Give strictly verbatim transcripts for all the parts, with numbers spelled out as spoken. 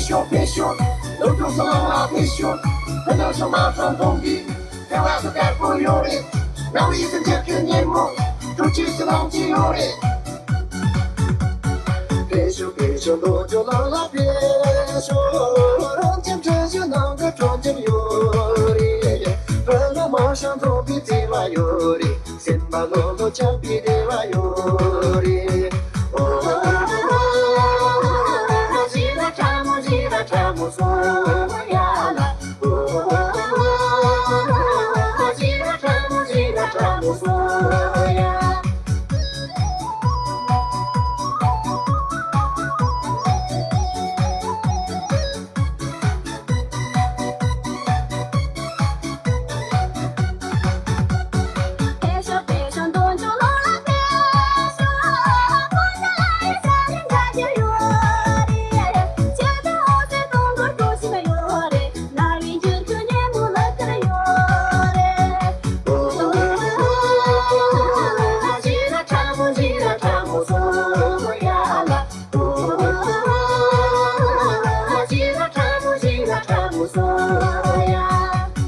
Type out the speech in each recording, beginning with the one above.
ཤོག་ཕེབས་ཤོག་ལོ་དྲུག་སོ་ལོ་ལ་ཕེབས་ཤོག་བོད་ནང་སོ་མ་སོང་གོང་གི་ཕེབས་བ་སོ་དཀར་པོ་ཡོད་རེད། རང་ཡིད་སེམས་ཅན་གྱི་ཉིན་མོ་དྲུག་ཅུ་སོ་ལོ་གཅིག་ཡོད་རེད། ཕེབས་ཤོག་ཕེབས་ཤོག་ལོ་བཅུ་ལོ་ལ་ཕེབས་ཤོག་རང་ཁྱིམ་དྲན་གཞི་ནང་གི་དྲོ་འཇམ་ཡོད་རེད། བོད་ནང་མ་ཤང་ཚོགས་པའི་བརྩེ་བ་ཡོད་རེད། སེམས་པ་ལྷོད་ལྷོད་ཆགས་པའི་བདེ་བ་ཡོད་རེད། ཨོ། ཞི་ར་ཁྲ་མོ་ཞི་ར་ཁྲ་མོ་སོ་ཡ་ལ། ཨོ། ཞི་ར་ཁྲ་མོ་ཞི་ར་ཁྲ་མོ་སོ་ཡ།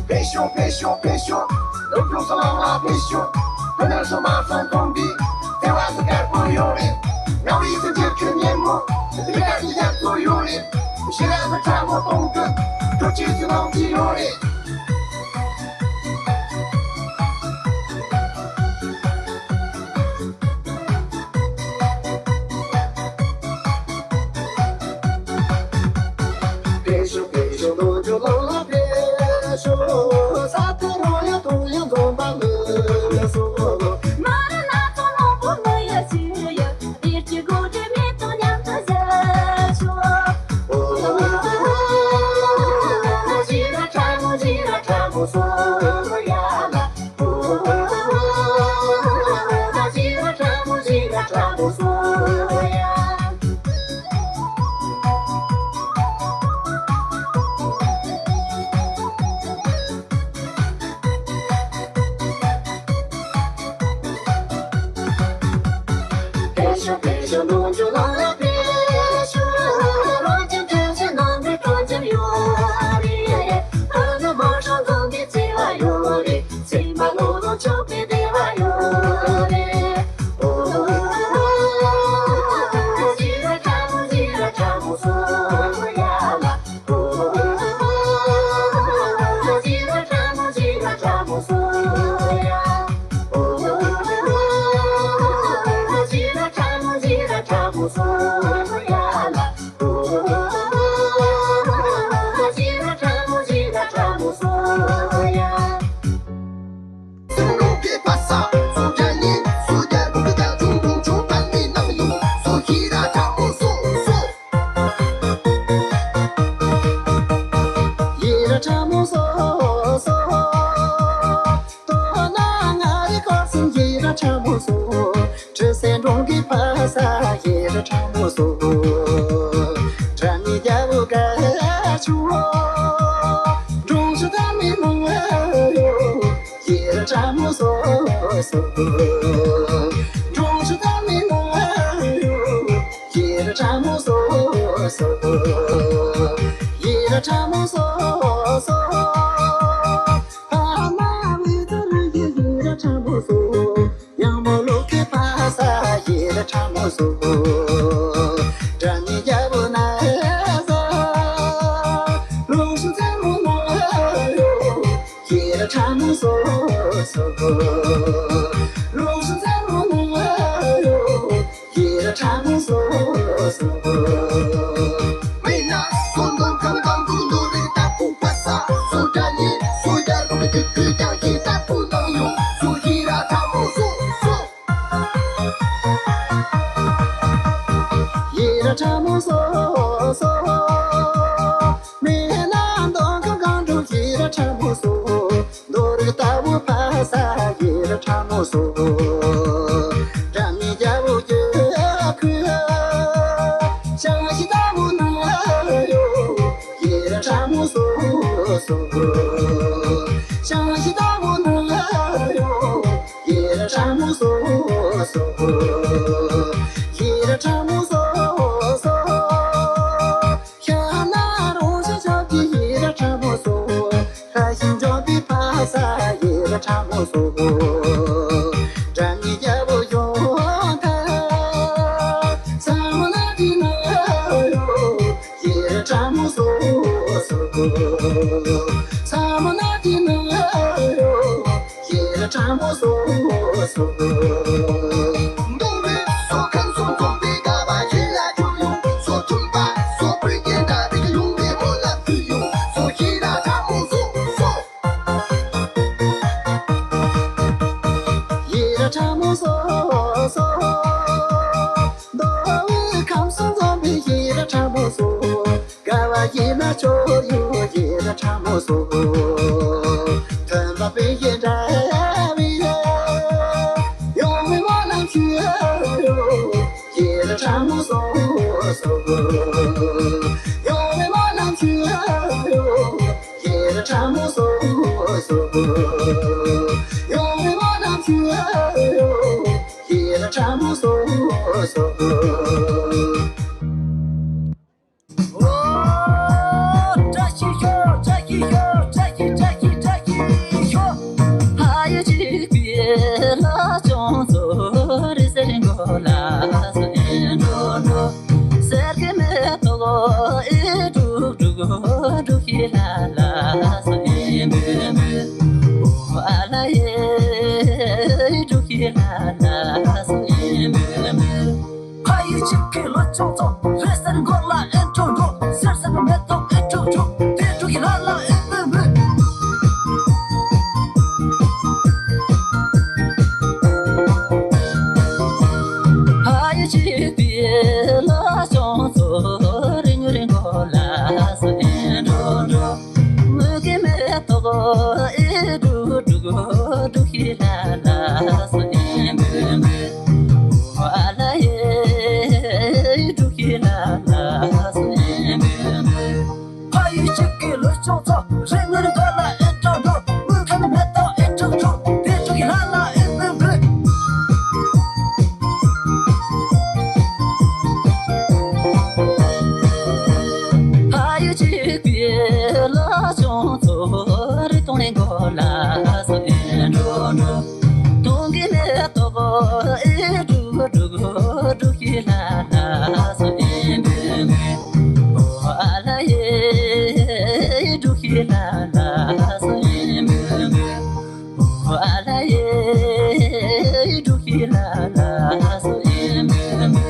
ཕེབས་ཤོག་ཕེབས་ཤོག་ལོ་དྲུག་སོ་ལོ་ལ་ཕེབས་ཤོག་བོད་ནང་སོ་མ་སོང་གོང་གི་ཕེབས་བ་སོ་དཀར་པོ་ཡོད་རེད། རང་ཡིད་སེམས་ཅན་གྱི་ཉིན་མོ་རི་དྭགས་ཀྱི་ཡག་པོ་ཡོད་རེད། ཞི་ར་སོ་ཁྲ་མོ་གཏོང་གི་དྲོ་ཆུ་སི་ནང་གི་ཡོད་རེད། ཕེབས་ཤོག་ཕེབས་ཤོག་ལོ་བཅུ་ལོ་ལ་ཕེབས་ཤོག་ས་མཐོ་རོང་ཡ་ཐོག་ཡང་འཛོམས་པ་ལ་སོགས། མ་ར་ན་ཚོ་ནོར་བུ་མི་ཡ་ཆུ་ཡ། དེར་གྱི་སྒོ་འདྲེ་མེ་ཏོག་མཉམ་དུ་བཞད་ཤོག་ཞི་ར་ཁྲ་མོ་ཞི་ར་ཁྲ་མོ་སོ་ཡ་ལ། ཞི་ར་ཁྲ་མོ་ཞི་ར་ཁྲ་མོ་སོ་ཡ། ཕེབས་ཤོག་ཕེབས་ཤོག་ལོ་བཅུ་ལོ་ལ་ཕེབས་ཤོག་རང་ཁྱིམ་དྲན་གཞི་ནང་གི་དྲོ་འཇམ་ཡོད་རེད། ཨ་ནི་མ་ཤང་ཚོགས་པའི་བརྩེ་བ་ཡོད་རེད། སེམས་པ་ལྷོད་ལྷོད་ཆགས་པའི་བདེ་བ་ཡོད་རེད། ཨོ། ཞི་ར་ཁྲ་མོ་ཞི་ར་ཁྲ་མོ་སོ་ཡ་ལ། ཞི་ར་ཁྲ་མོ་ཞི་ར་ཁྲ་མོ་སོ་ཡ། ཞི་ར་ཁྲ་མོ་ཞི་ར་ཁྲ་མོ་སོ་ཡ་ལ། ཞི་ར་ཁྲ་མོ་ཞི་ར་ཁྲ་མོ་སོ་ཡ། སུ་རུ་གི་ཕ་ས་སུ་རྒྱ་ནི་སུ་རྒྱ་རུ་གི་ད་ཆུང་ཆུང་ཆུང་ཕ་ནི་ནང་ཡོང་སུ་ཞི་ར་ཁྲ་མོ་སོ་སོ། ཡི་ར་ཁྲ་མོ་སོ་སོ། ཏོ་ན་ང་ཡི་ཁོ་སིན་ཡི་ར་ཁྲ་མོ་སོ། ཁྲི་སེ་འབྲོང་གི་ཕ་ས་ཡི་ར་ཁྲ་མོ་སོ། ཁྲ་ནི་རྒྱ་བོ་ག་ཆུ་འབྲོང་ཆུ་ད་མི་མང་ཡོ། ཡི་ར་ཁྲ་མོ་སོ་སོ། འབྲོང་ཆུ་ད་མི་མང་ཡོ། ཡི་ར་ཁྲ་མོ་སོ་སོ། ཡི་ར་ཁྲ་མོ་སོ་སོ། ཕ་མ་མི་ཚེ་རིང་གི་ཡི་ར་ཁྲ་མོ་སོ། ཡང་མོ་ལོ་ཁེ་ཕ་ས་ཡི་ར་ཁྲ་མོ་སོ། དྲ་ནི་རྒྱ་བོ་ན་ས། ལུག་སུ་ཚེ་མོ་ན་ཡོ། ཡི་ར་ཁྲ་མོ་སོ་སོ། ལུག་སུ་ཚེ་མོ་ན་ཡོ། ཡི་ར་ཁྲ་མོ་སོ་སོ། མི་ན་སོ་ནོ་ཁམ་ཁམ་དུ་ནོ་རི་ད་པུ་པ་ས་སོ་ད་ནི་སོ་ཡ་རུ་གི་གི་ད་ཡི་ད་པུ་ནང་ཡོ་སོ་ཡི་ར་ཁྲ་མོ་སོ་སོ། ཡི་ར་ཁྲ་མོ་སོ་སོ། མི་ན་མདོ་ཁམས་སྒང་དྲུག་ཡི་ར་ཁྲ་མོ་སོ། མདོ་རིགས་ལྟ་བུ་ཕ་ས་ཡི་ར་ཁྲ་མོ་སོ། དྲ་མི་རྒྱ་བོ་རྒྱུ་ཁུ། ཤང་ཤི་ལྟ་བུ་ན་ཡོ། ཡི་ར་ཁྲ་མོ་སོ་སོ། ཤང་ཤི་ལྟ་བུ་ན་ཡོ། ཡི་ར་ཁྲ་མོ་སོ་སོ། ཡི་ར་ཁྲ་མོ་སོ་སོ། ཤ་ན་ ཡེ་ར་ཁྲ་མོ་སོ་སོ། མདོ་དབུས་ཁམས་གསུམ་འཛོམས་པའི་ཡེ་ར་ཁྲ་མོ་སོ། དགའ་བ་ཡིན་ན་ཆོས་ཡོད་ཡེ་ར་ཁྲ་མོ་སོ། མཐུན་པ་དཔེ་ཡི་འདྲ་བའི་ཡོང་བའི་མ་ནམ་ཆུ་ཡེ་ར་ཁྲ་མོ་སོ་སོ། ཡོང་བའི་མ་ནམ་ཆུ། ཡེ་ར་ཁྲ་མོ་སོ་སོ། ཡོང་བའི་མ་ནམ་ཆུ། ཡེ་ར་ཁྲ་མོ་སོ་སོ། ཨོ། བཀྲ་ཤིས་ཤོག་བཀྲ་ཤིས་ཤོག་བཀྲ་ཤིས་བཀྲ་ཤིས་བཀྲ་ཤིས་ཤོག་ཕ་ཡུལ་གཅིག་པའི་ལ་ཅུང་ཚོ་རི་སེར་མགོ་ལ་སོ་ཨེ་འགྲོ་འགྲོ། གསེར་གྱི་མེ་ཏོག་ཨེ་དཀྲུག་དཀྲུག་དཀྲུག་ཤི་ལ་ལ་སོ་ཨེ་མུ་མུ། ཨོ་ཨ་ལ་ཡེ་དཀྲུག་ཤི་ལ་ལ་སོ་ཨེ་མུ་མུ། ཕ་ཡུལ་གཅིག་གི་ལོ་ཆུང་ཚོ་རེ་སར་མགོ་ལ་ཨེ་འགྲོ་འགྲོ། གསེར་སར་མེ་ཏོག་ཨེ་དཀྲུག་དཀྲུག་དེ་དཀྲུག་ཤི་ལ་ལ་ཨེ་མུ་མུ། ཕ་ཡུལ་གཅིག་པའི་ལོ་ཆུང་ཚོ་རི་ཉུལ་མགོ་ལ་སོ་ཨེ་འགྲོ་འགྲོ། མུ་གེ་མེ་ཏོག་ཨེ་དཀྲུག་དཀྲུག་དཀྲུག་ཤི་ལ་ལ་སོ་ཨེ་མུ་མུ། ཨོ་ཨ་ལ་ཡེ་དཀྲུག་ཤི་ལ་ལ་སོ་ཨེ་མུ་མུ། ཕ་ཡུལ་གཅིག་གི་ལོ་ཆུང་ཚོ་རི་ངོས་མགོ་ལ་ཨེ་འགྲོ་འགྲོ། མུ་གེ་མེ་ཏོག་ཨེ་དཀྲུག་དཀྲུག་དེ་དཀྲུག་ཤི་ལ་ལ་ཨེ་མུ་མུ། ཕ་ཡུལ་གཅིག་པའི་ལོ་ཆུང་ཚོ་རི་དུང་ལེན་མགོ་ལ་སོ་ཨེ་འགྲོ་འགྲོ། དུང་གི་མེ་ཏོག་ཨེ་དཀྲུག་དཀྲུག་དཀྲུག་ཤི་ལ་ལ་སོ་ཨེ་མུ་མུ། ཨོ་ཨ་ལ་ཡེ་དཀྲུག་ཤི་ལ་ལ་སོ་ཨེ་མུ་མུ། ཨོ་ཨ་ལ་ཡེ་དཀྲུག་ཤི་ལ་ལ་སོ་ཨེ་མུ་མུ།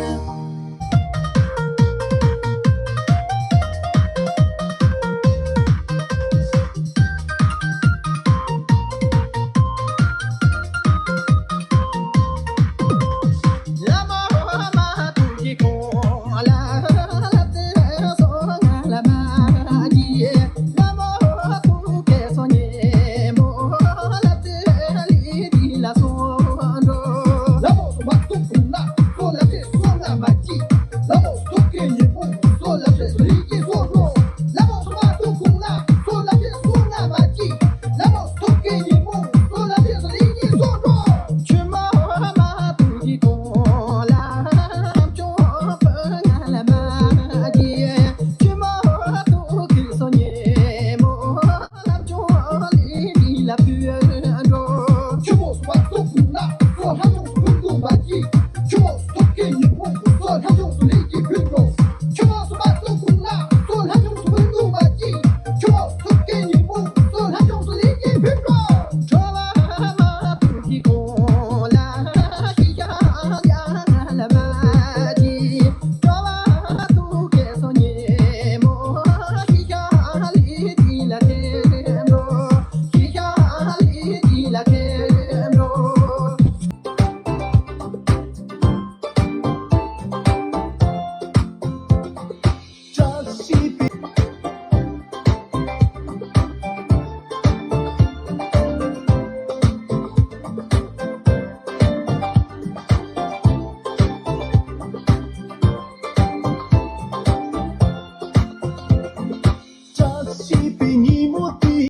བཀྲ་ཤིས་པའི་ཉིན་མོ་དེ།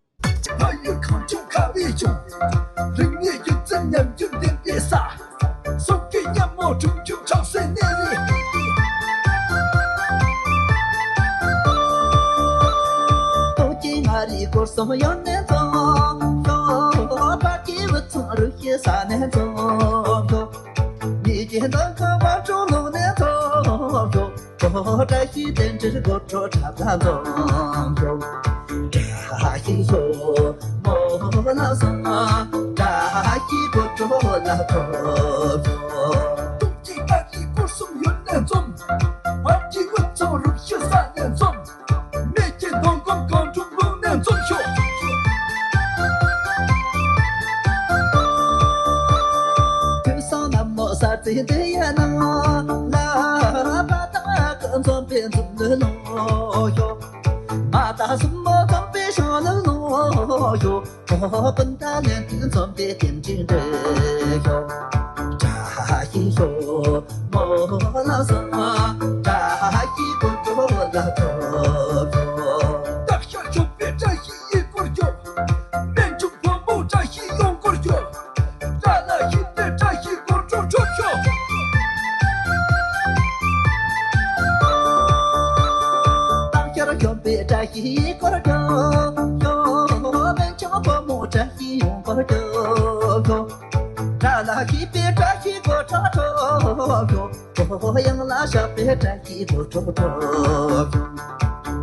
ཕ་ཡུལ་གངས་ལྗོངས་ཁ་བའི་ལྗོངས། རིག་གནས་སྒྱུ་རྩལ་ཉམས་འགྱུར་ལྡན་པའི་ས། སྲོག་གི་ཉ་མོ་སྒྲུང་ཆུང་གྲགས་སའི་གནས་རི། སྟོན་གྱི་མངའ་རིས་སྐོར་གསུམ་ཡུལ་ནས་འཛོམས་ཤོག་བར་གྱི་དབུས་གཙང་རུ་སྐྱེས་ས་ནས་འཛོམས་ཤོག་ཉིད་ཀྱི་འདོད་ཁམས་དབང་ཕྱུག་ལུང་ནས་འཛོམས་ཤོག་བཀྲ་ཤིས་རྟེན་འབྲེལ་དགོད་བྲོ་འཁྲབ་ལ་འཛོམས་ཤོག་བཀྲ་ཤིས་ཤོག་མོ་ལ་སོང་བཀྲ་ཤིས་དགོད་བྲོ། ལ་ཐོབ། སྟོང་གི་ཀ་གི་སྐོར་གསུམ་ཡུལ་ནས་འཛོམས། བར་གྱི་དབུས་གཙང་རུ་བཞི་ས་ནས་འཛོམས། སྨད་ཀྱི་མདོ་ཁམས་གངས་ཕྲུག་ལུང་ནས་འཛོམས་ཤོག། ཁྱེད་སང་ནམ་མོ་ས་རྩེ་འདི་ཡ་ནང་ལ་བ་དང་ཀ་འཛོམས་པའི་འཛོམས་ནུས་ནོ་ཤོག། མ་དང་སུམ་མོ་འཛོམས་པའི་ཤང་ལུ་ནོ་ཤོག། ཨོ་སྤུན་ཟླ་ལྷན་དུ་འཛོམས་པའི་རྟེན་འབྲེལ་འགྲིག་ཤོག། བཀྲ་ཤིས་ཤོག་སྨོན་ལམ་བཟང་། བཀྲ་ཤིས་དགོད་བྲོ་ལ་ཐོབ་ཤོག། སྟག་ཤར་ཆོས་པའི་བཀྲ་ཤིས་ཡིད་སྐོར་ཤོག། སྨན་ཆུང་བུ་མོ་བཀྲ་ཤིས་ཡོང་སྐོར་ཤོག། དགྲ་ལ་ཤི་སྟེ་བཀྲ་ཤིས་དགོད་བྲོ་འཁྲབ་ཤོག། སྟག་ཤར་གཞོན་པའི་བཀྲ་ཤིས་སྐོར་རྒྱོབ་ཤོག། སྨན་ཆུང་བུ་མོ་བཀྲ་ཤིས་ཡོང་སྐོར་རྒྱོབ་ཤོག། དགྲ་ལ་ཤི་སྟེ་བཀྲ་ཤིས་དགོད་བྲོ་འཁྲབ་ཤོག། ཡང་ལ་ཤག་པའི་བཀྲ་ཤིས་དགོད་བྲོ་འཁྲབ་ཤོག།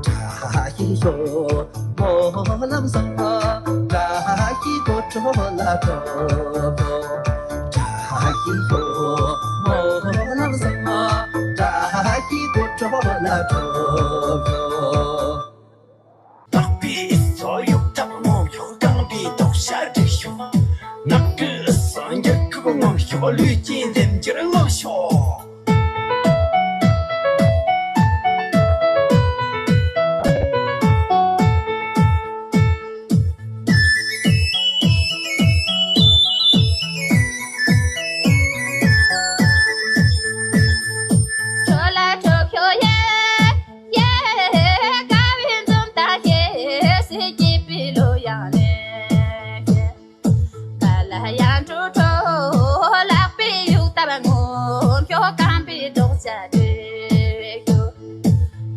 བཀྲ་ཤིས་ཤོག་སྨོན་ལམ་བཟང་། བཀྲ་ཤིས་དགོད་བྲོ་ལ་འཁྲབ་ཤོག། བཀྲ་ཤིས་ཤོག་སྨོན་ལམ་བཟང་། བཀྲ་ཤིས་དགོད་བྲོ་ལ་འཁྲབ་ཤོག། སྟག་པའི་སོ་ཡུག་ཐབ་ངོམ་ཤོག། རྐང་པའི་རྡོག་ཤ་སྒྲིག་ཤོག། ནག་གི་སང་འགྱུར་ཁུག་ངོམ་ཤོག། ལུས་ཀྱི་འདེམས་འགྱུར་ངོམ་ཤོག། ཁྲོ་ལ་ཁྲོ་ཁྱོ་ཡེ། ཡེ། དགའ་བའི་འཛུམ་དང་ཡེ། སྲིད་ཀྱི་པི་ལོ་ཡང་ལེ། ག་ལ་ཡང་འགྲོ་འགྲོ། ལག་པའི་ཡུག་ལྟར་ངོམ་ཤོག། རྐང་པའི་རྡོག་ཆ་སྒྲིག་ཤོག།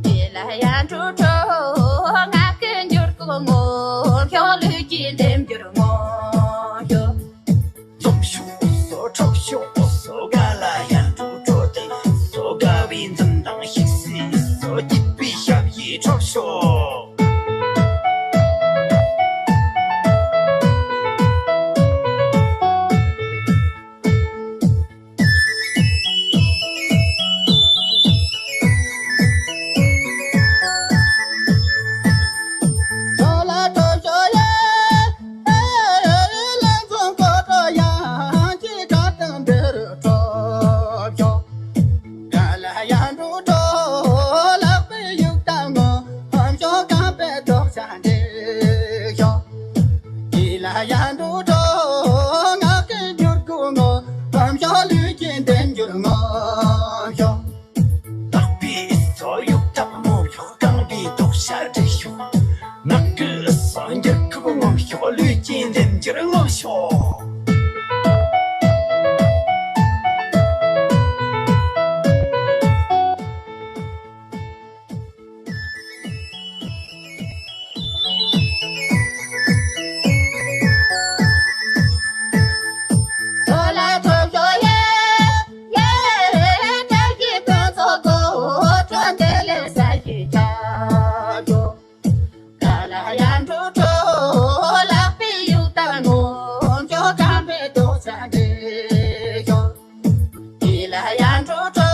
དེ་ལ་ཡང་འགྲོ་འགྲོ། ངག་གི་འགྱུར་ཁུག་ངོམ་ཤོག། ལུས་ཀྱི་འདེམས་འགྱུར་ངོམ་ཤོག། འཛུམ་ཤོག་སོ་འཁྲབ་ཤོག་སོ། ག་ལ་ཡང་འགྲོ་འགྲོ་དེ་སོ། དགའ་བའི་འཛུམ་མདངས་ཤིག་སྲིད་སོ། སྐྱིད་པའི་ཞབས་ཀྱིས་འཁྲབ་ཤོག། དེ་ལ་ཡང་འགྲོ་འགྲོ། ངག་གི་འགྱུར་ཁུག་ངོམ་ཤོག། ལུས་ཀྱི་འདེམས་འགྱུར་ངོམ་ཤོག། ལག་པའི་སོ་ཡུག་ཐབ་ངོམ་ཤོག། རྐང་པའི་རྡོག་ཤ་སྒྲིག་ཤོག། ནག་གི་སང་འགྱུར་ཁུག་ངོམ་ཤོག། ལུས་ཀྱི་འདེམས་འགྱུར་ངོམ་ཤོག། ག་ལ་ཡང་འགྲོ་འགྲོ། ལག་པའི་ཡུག་ལྟར་ངོམ་ཤོག། རྐང་པའི་རྡོག་ཆ་སྒྲིག་ཤོག། དེ་ལ་ཡང་འགྲོ་འགྲོ།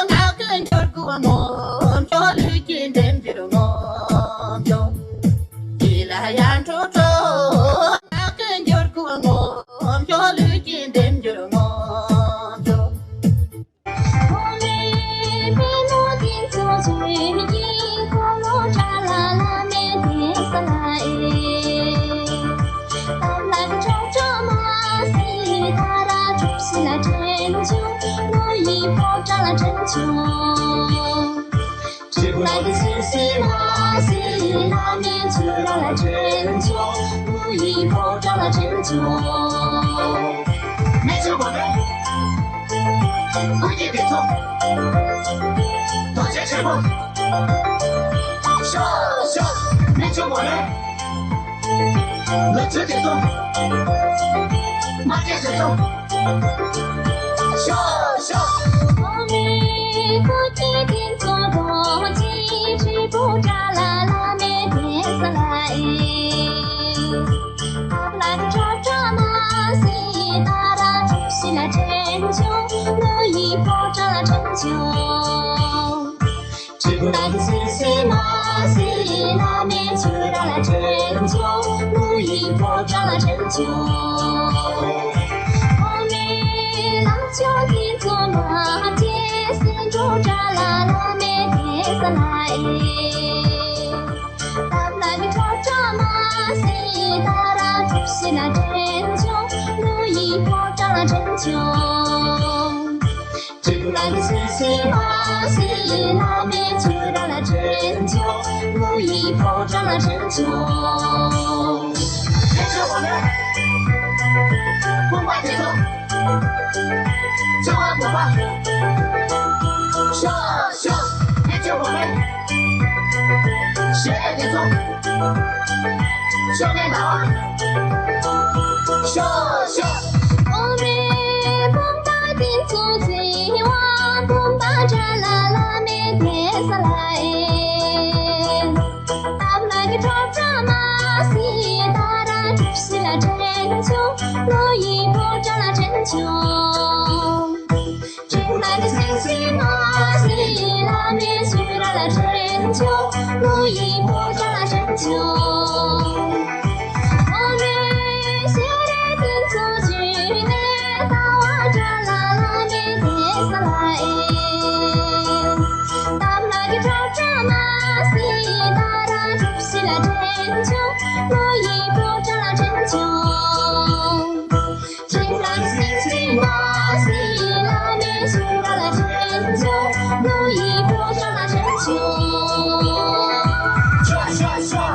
ངག་གི་འགྱུར་ཁུག་ངོམ་ཤོག། ལུས་ཀྱི་འདེམས་འགྱུར་ངོམ་ཤོག། དེ་ལ་ཡང་འགྲོ་འགྲོ། ངག་གི་འགྱུར་ཁུག་ངོམ་ཤོག། ལུས་ཀྱི་འདེམས་འགྱུར་ངོམ་ཤོག། བདག་སྲིད་སྲིད་མ་སྲིད་བླ་མེད་ཆོས་ར་ལ་དྲན་ཆོག་བློ་ཡི་ཕོ་བྲང་ལ་དྲན་ཆོག་གོང་མའི་ལམ་མཆོག་གི་ཚོགས་མ་བཅས་སེམས་འགྲོ་དགྲ་ལ་བླ་མེད་དེ་ས་ལ་ཨེ། སྟབས་ལ་གི་ཁྲོ་ཁྲོ་མ་སྲིད་ད་ར་གྲུབ་ཞི་ལ་དྲན་ཆོག་བློ་ཡི་ཕོ་བྲང་ལ་དྲན་ཆོག་དྲིན་ལན་སྲིད་སྲིད་མ་སྲིད་བླ་མེད་ཆོས་ར་ལ་དྲན་ཆོག་བློ་ཡི་ཕོ་བྲང་ལ་དྲན་ཆོག་དྲན་ཆོག་གོ་ནས། དཔུང་པ་དེ་ཚོ། ཆོ་བ་གོ་བ། ཤོ་ཤོ། དྲན་ཆོག་གོ་ནས། ཞེས་དེ་ཚོ། ཤོ་མེད་ལ། ཤོ་ཤོ། ཨོ་མེ་བུམ་པ་དེ་ཚོ་ཚེ་བ་བུམ་པ་དྲ་ལ་བླ་མེད་དེ་ས་ལ་ཨེ། སྟབས་ལ་གི་ཁྲོ་ཁྲོ་མ་སྲིད་ད་ར་གྲུབ་ཞི་ལ་དྲན་ཆོག་བློ་ཡི་ཕོ་བྲང་ལ་དྲན་ཆོག་དྲིན་ལན་སྲིད་སྲིད་མ་སྲིད་བླ་མེད་ཆོས་ར་ལ་དྲན་ཆོག་བློ་ཡི་ཕོ་བྲང་ལ་དྲན་ཆོག་ཨོ་མེ་ཤེས་རེ་དེ་ཚོ་བརྗོད་ནས་ལྟ་བ་དྲ་ལ་བླ་མེད་དེ་ས་ལ་ཨེ། སྟབས་ལ་གི་ཁྲོ་ཁྲོ་མ་སྲིད་ད་ར་གྲུབ་ཞི་ལ་དྲན་ཆོག་བློ་ཡི་ཕོ་བྲང་ལ་དྲན་ཆོག་དྲིན་ལན་སྲིད་སྲིད་མ་སྲིད་བླ་མེད་ཆོས་ར་ལ་དྲན་ཆོག་བློ་ཡི་ཕོ་བྲང་ལ་དྲན་ཆོག་ཤོ་ཤོ་ཤོ།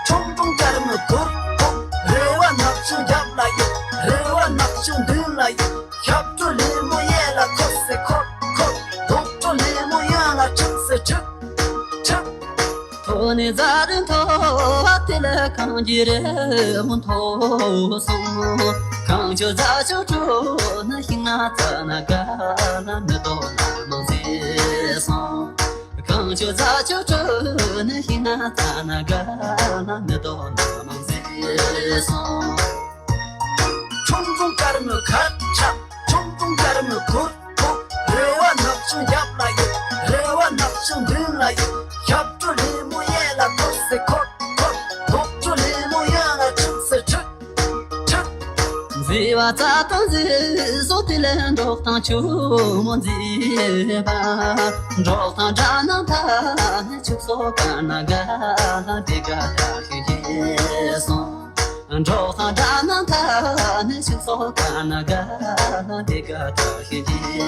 ཁྲུང་ཁྲུང་དཀར་མོ་གུར་གུར། རེ་བ་ནག་ཆུང་རྒྱབ་ལ་ཡོད། རེ་བ་ནག་ཆུང་མདུན་ལ་ཡོད། ཞབས་བྲོ་ལེ་མོ་ཡན་ལ་འཁོར་སེ་འཁོར་འཁོར། རྡོག་བྲོ་ལེ་མོ་ཡན་ལ་འཁྲིག་སེ་འཁྲིག་འཁྲིག་ཐོག་ནས་རྫ་རི་མཐོ་བ་དེ་ལ་གངས་ཀྱི་རི་བོ་མཐོ་སོང་། གངས་ཆུ་རྫ་ཆུ་དྲོ་ན་ཤིང་ནགས་རྩ་ན་ག་ན་མེ་ཏོག་ནགས་མང་ཟེར་སོང་། གངས་ཆུ་རྫ་ཆུ་དྲོ་ན་ཤིང་ནགས་རྩ་ན་ག་ན་མེ་ཏོག་ནགས་མང་ཟེར་སོང་། ཁྲུང་ཁྲུང་དཀར་མོའི་ཁ་ཆག་ཁྲུང་ཁྲུང་དཀར་མོའི་གུར་གུར། རེ་བ་ནག་ཆུང་རྒྱབ་ལ་ཡོད། རེ་བ་ནག་ཆུང་མདུན་ལ་ཡོད། ཞབས་བྲོ་ལེ་མོ་ཡན་ལ་འཁོར་སེ་འཁོར་འཁོར། རྡོག་བྲོ་ལེ་མོ་ཡན་ལ་འཁྲིག་སེ་འཁྲིག་འཁྲིག་མཛེས་པ་རྩྭ་ཐང་མཛེས་བཟོ་དེ་ལས་འབྲོག་ཐང་ཕྱུག་མོ་མཛེས་པ། འབྲོག་ཐང་སྦྲ་ནང་ཐ་ནས་ཕྱུགས་ཟོག་དཀར་ནག་དེ་ག་ད་ཤེས་ཀྱི་སོང་། འབྲོག་ཐང་སྦྲ་ནང་ཐ་ནས་ཕྱུགས་ཟོག་དཀར་ནག་དེ་ག་ད་ཤེས་ཀྱི་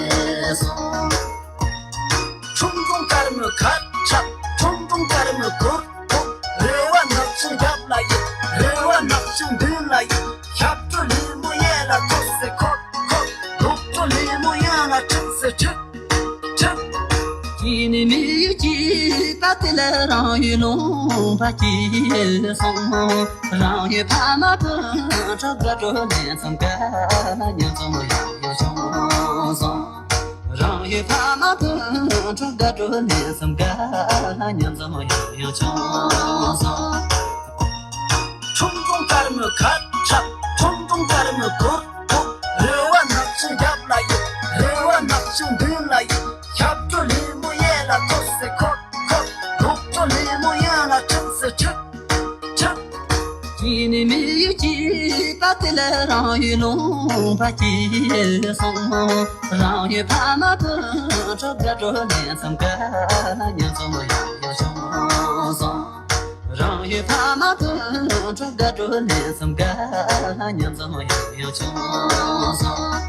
སོང་། ཁྲུང་ཁྲུང་དཀར་མོའི་ཁ་ཆག་ཁྲུང་ཁྲུང་དཀར་མོའི་གུར་གུར། རེ་བ་ནག་ཆུང་རྒྱབ་ལ་ཡོད། རེ་བ་ནག་ཆུང་མདུན་ལ་ཡོད། ཞབས་བྲོ་ལེ་མོ་ཡན་ལ་འཁོར་སེ་འཁོར་འཁོར། རྡོག་བྲོ་ལེ་མོ་ཡན་ལ་འཁྲིག་སེ་འཁྲིག་སྐྱིད་ནི་མི་ཡུལ་སྐྱིད་པ་དེ་ལ་རང་ཡུལ་ལུང་པ་སྐྱིད་སོང་། རང་ཡུལ་ཕ་མ་སྤུན་གྲོགས་དགའ་སྤྲོ་ལེན་མཚམས་དགའ་ལ་མཉམ་འཛོམས་ཡང་ཡང་བྱུང་སོང་། རང་ཡུལ་ཕ་མ་སྤུན་གྲོགས་དགའ་སྤྲོ་ལེན་མཚམས་དགའ་ལ་མཉམ་འཛོམས་ཡང་ཡང་བྱུང་སོང་། ཁྲུང་ཁྲུང་དཀར་མོའི་ཁ་ཆག་ཁྲུང་ཁྲུང་དཀར་མོའི་གུར་གུར། རེ་བ་ནག་ཆུང་རྒྱབ་ལ་ཡོད། རེ་བ་ནག་ཆུང་མདུན་ལ་ཡོད། ཞབས་བྲོ་ལེ་མོ་ཡན་ལ་འཁོར་སེ་འཁོར་འཁོར། རྡོག་བྲོ་ལེ་མོ་ཡན་ལ་འཁྲིག་སེ་འཁྲིག་འཁྲིག་སྐྱིད་ནི་མི་ཡུལ་སྐྱིད་པ་དེ་ལ་རང་ཡུལ་ལུང་པ་སྐྱིད་སོང་། རང་ཡུལ་ཕ་མ་སྤུན་གྲོགས་དགའ་སྤྲོ་ལེན་མཚམས་དགའ་ལ་མཉམ་འཛོམས་ཡང་ཡང་བྱུང་སོང་། རང་ཡུལ་ཕ་མ་སྤུན་གྲོགས་དགའ་སྤྲོ་ལེན་མཚམས་དགའ་ལ་མཉམ་འཛོམས་ཡང་ཡང་བྱུང་སོང་།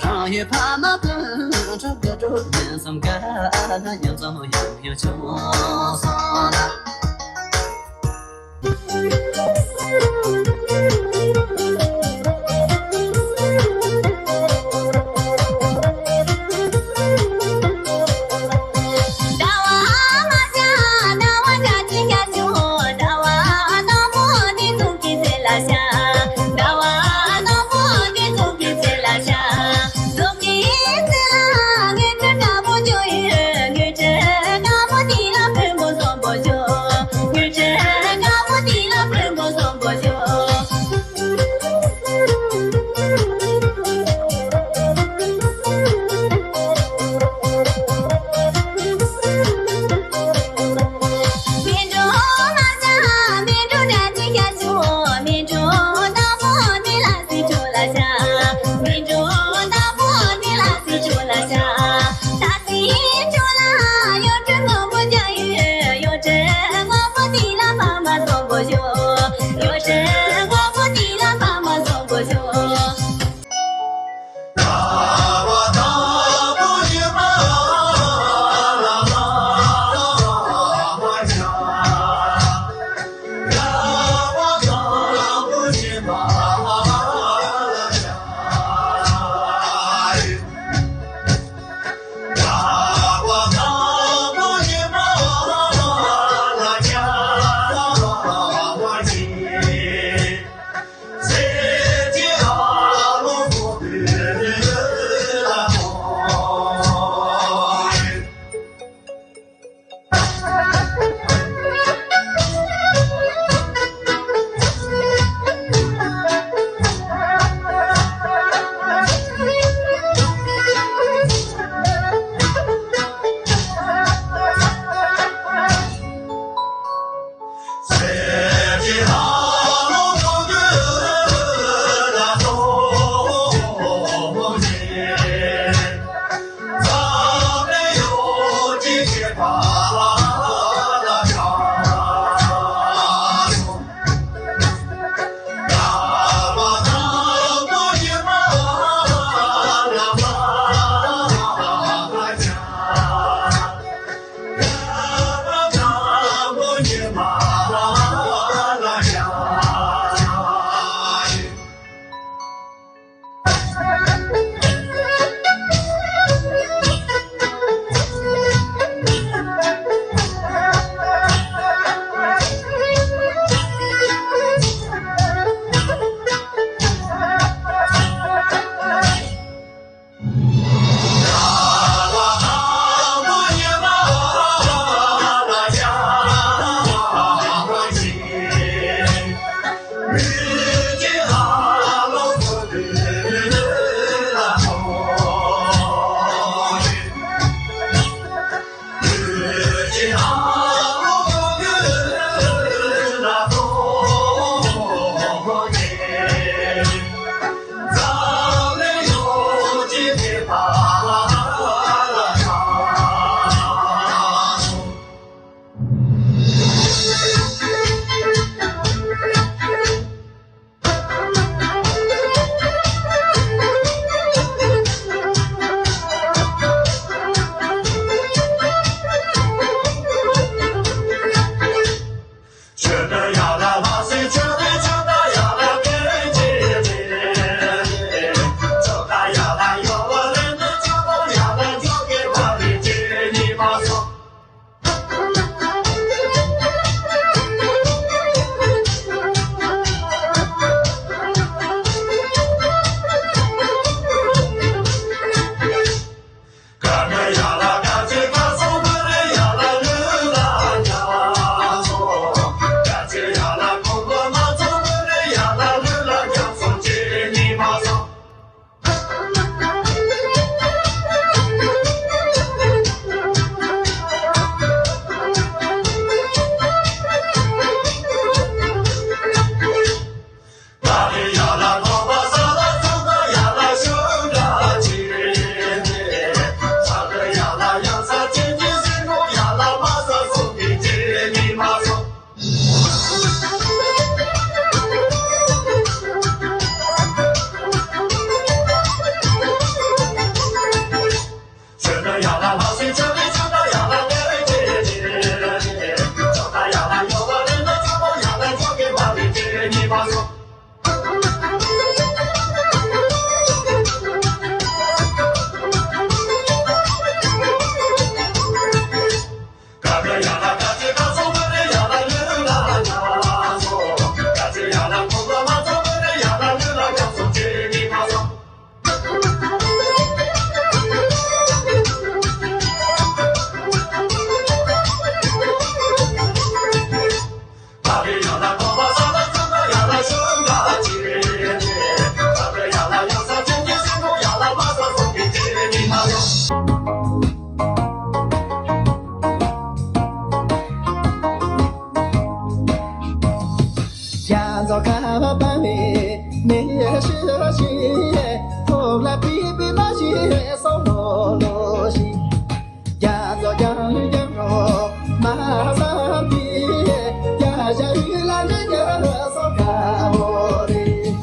རང་ཡུལ་ཕ་མ་སྤུན་གྲོགས་དགའ་སྤྲོ་ལེན་མཚམས་དགའ་ལ་མཉམ་འཛོམས་ཡང་ཡང་བྱུང་སོང་། རྒྱ་མཚོ་ཁ་བ་བབས་པའི་མེ་ཤི་ཤི། ཐོག་ལ་པི་པི་མ་ཤི་སོ་ལོ་ལོ་ཤི། རྒྱ་མཚོ་རྒྱང་ལུས་རྒྱང་རོ་མ་བསམ་པའི། རྒྱ་བྱ་ཡུལ་ལ་འདྲེན་རྒྱུ་སོ་དཀའ་མོ་རེད།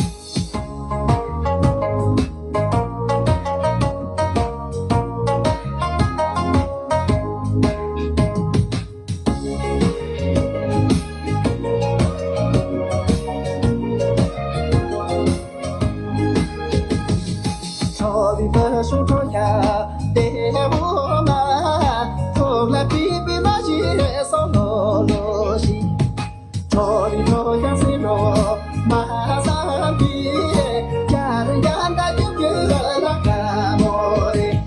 ཁྲོ་བའི་བུ་ཤུགས་ཁྲོ་ཡ་དེ་འོ་མ། ཐོག་ལ་པི་པི་མ་ཤི་སོ་ལོ་ལོ་ཤི། ཁྲོ་བའི་ཁྲོ་ཡ་སི་རོ་མ་བསམ་པའི། རྒྱ་རི་རྒྱ་མདའ་རྒྱུག་རྒྱུག་ལ་དཀའ་མོ་རེད།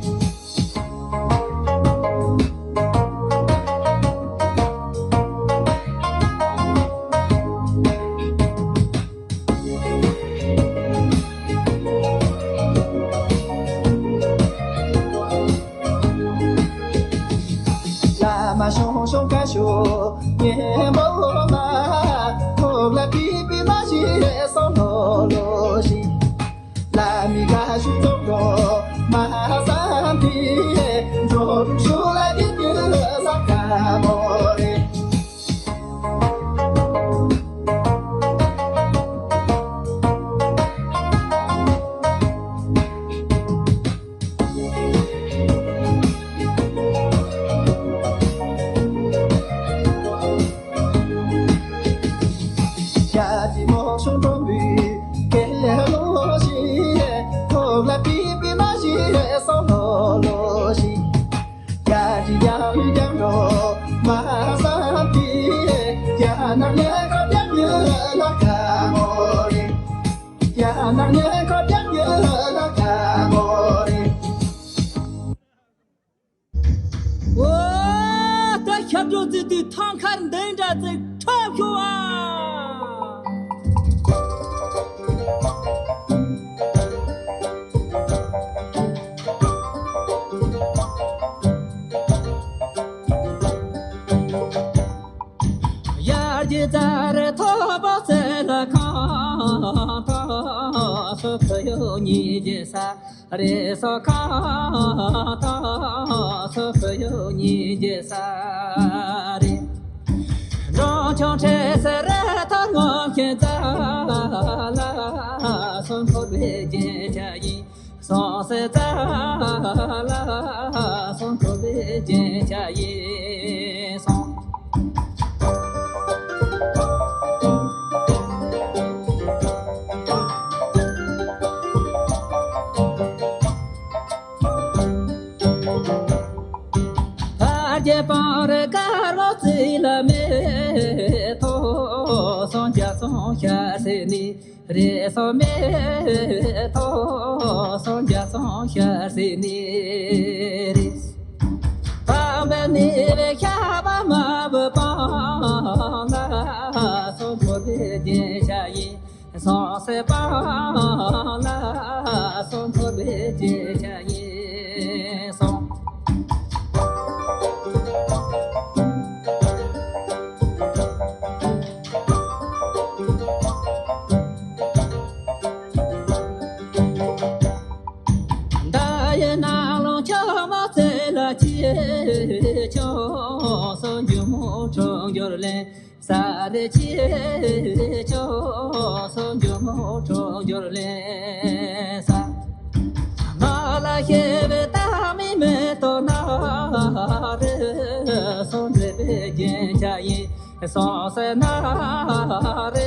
བླ་མ་ཞང་ཞུང་བཀའ་ཤོག་ཉན་པོ་མ། ཐོག་ལ་པི་པི་མ་ཤི་སོ་ལོ་ལོ་ཤི། བླ་མའི་བཀའ་ཤོག་རྫོགས་འགྲོ་མ་བསམ་པའི། འགྲོ་དྲུག་ཤོག་ལ་དེ་དུས་ལ་དཀའ་མོ་རེད། རྒྱ་ཆེ་མོ་ཤོང་གྲོང་མི་སྐད་ལོ་ཞིག་ཐོག་ལ་པི་པི་མ་ཞིག་སོང་ལོ་ལོ་ཞིག་རྒྱ་ཆེ་ཡང་ཡང་རོ་མ་བསམ་པའི་རྒྱ་ནག་ཉེ་ཁ་རྒྱ་ཉེ་ལ་དཀའ་མོ་རེད། རྒྱ་ནག་ཉེ་ཁ་རྒྱ་ཉེ་ལ་དཀའ་མོ་རེད། འོ། ད་ཞབས་བྲོ་རྩེ་དུས་ཐང་མཁར་འདི་འདྲ་ཅིག་འཁྲབ་ཤོག་ཨ། ཡར་གྱི་རྩར་ཐོབ་པ་ཚེ་ལ་ཁང་ཐོག་སུ་ཁོ་ཡོད་ཉིད་ཀྱི་ས། རེ་སོ་ཁ་ཐོག་སོ་སོ་ཡོད་ཉིན་རྗེ་ས་རེ། འགྲོ་ཆུང་ཁྲེ་སེ་རེ་ཐོག་ངོ་ཁྱེད་ཙ་ལ་སོང་འཁོར་བའི་རྒྱན་ཆ་ཡིན། སོང་སེ་ཙ་ལ་སོང་འཁོར་བའི་རྒྱན་ཆ་ཡིན་སོང་། ཐར་རྒྱས་སྤང་རི་དཀར་པོ་རྩི་ལ་མེ་ཐོག་སོང་རྒྱ་སོང་ཤར་སེ་ནི། རེ་སོ་མེ་ཐོག་སོང་རྒྱ་སོང་ཤར་སེ་ནི་རེ། པང་པའི་ནི་བའི་ཤ་བ་མ་བུ་པང་ལ་སོང་འཁོར་བའི་རྒྱན་ཆ་ཡིན། སོང་སེ་པང་ལ་སོང་འཁོར་བའི་རྒྱན་ཆ་ཡིན་སོང་། མདའ་ཡི་ནང་ལོང་ཆུ་མོ་རྩེ་ལ་ཆེ་ཆུང་སོ་འཇུ་མོ་ཁྲོ་འགྱུར་ལེན། ས་རེ་ཆེ་ཆོ་སོ་འཇོ་མོ་ཁྲོ་འཇོར་ལེ་ས། ང་ལ་ཤེས་པའི་ད་མི་མེད་དོ་ན་རེ་སོ་འདྲེ་པའི་རྒྱན་ཆ་ཡིན། སོ་སེ་ན་རེ་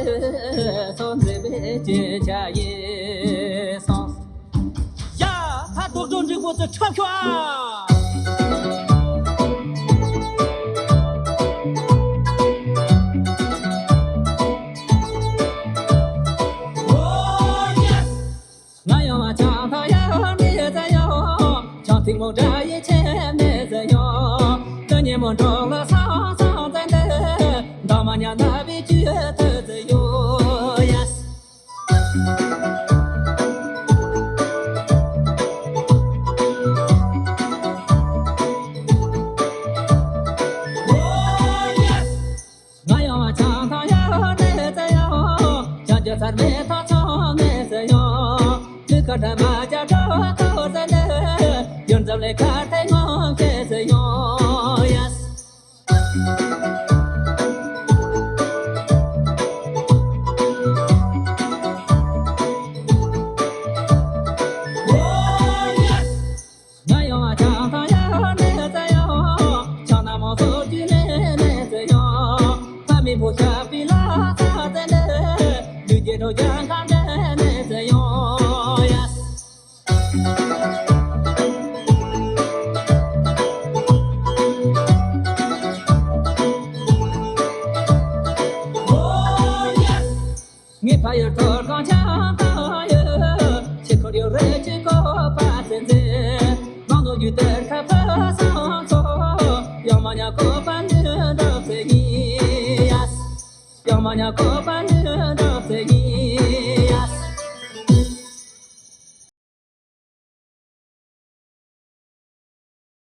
སོ་འདྲེ་པའི་རྒྱན་ཆ་ཡིན་སོ། ཡ། ད་རྡོག་རྡོག་འགྲིག་པོ་དུ་འཁྲབ་ཤོག་ཨ། ང་ཡང་ལ་ཆང་ཐང་ཡང་མི་ཟ་ཡང་། ཆང་ཐིག་མོ་འདྲ་ཡི་ཆེ་མི་ཟ་ཡང་། ད་ཉེ་མོ་འགྲོགས་ལ་སང་སང་ཟ་འདི། འདང་མ་ཉ་ན་བི་ཅུ་ཐུ་ཟ་ཡོ་ཡ། ང་ཡང་ཆང་ཐང་ཡང་ནས་ཟ་ཡང་། ཆང་རྒྱུ་ཚར་མེད་ཐང་ཆང་ནས་ཟ་ཡང་། དུས་ཀ་འདྲ་མ་བྱ་འགྲོ་ཐོ་ཟ་ནས། ཡོན་འཛམ་ལས་ཁ་ཐེ་ངོ་ཁེ་ཟ་ཡང་ཡ། ང་ཡང་ཆང་ཐང་ཡང་ནས་ཟ་ཡང་། ཆང་ན་མོ་སོ་ཅི་ནས་ནས་ཟ་ཡང་། ཕ་མི་བུ་ཤ་པི་ལ་ས་ཟ་ནས། ལུས་ཀྱི་འགྲོ་རྒྱང་གང་འདྲ་ནས་ཟ་ཡང་ཡ། ངའི་ཕ་ཡུལ་ཐོར་གང་ཆང་ཐང་ཡོད། ཆེ་འཁོར་ཡོད་རེ་ཆེ་ཁོ་པ་ཚེ་མཛེས། མང་ནོ་རྒྱུ་དེར་ཁ་ཕ་སང་ཚོ། ཡང་མ་ཉ་ཁོ་པ་ནུ་འདབ་ཚེ་ཡིན་ཡ། ཡང་མ་ཉ་ཁོ་པ་ནུ་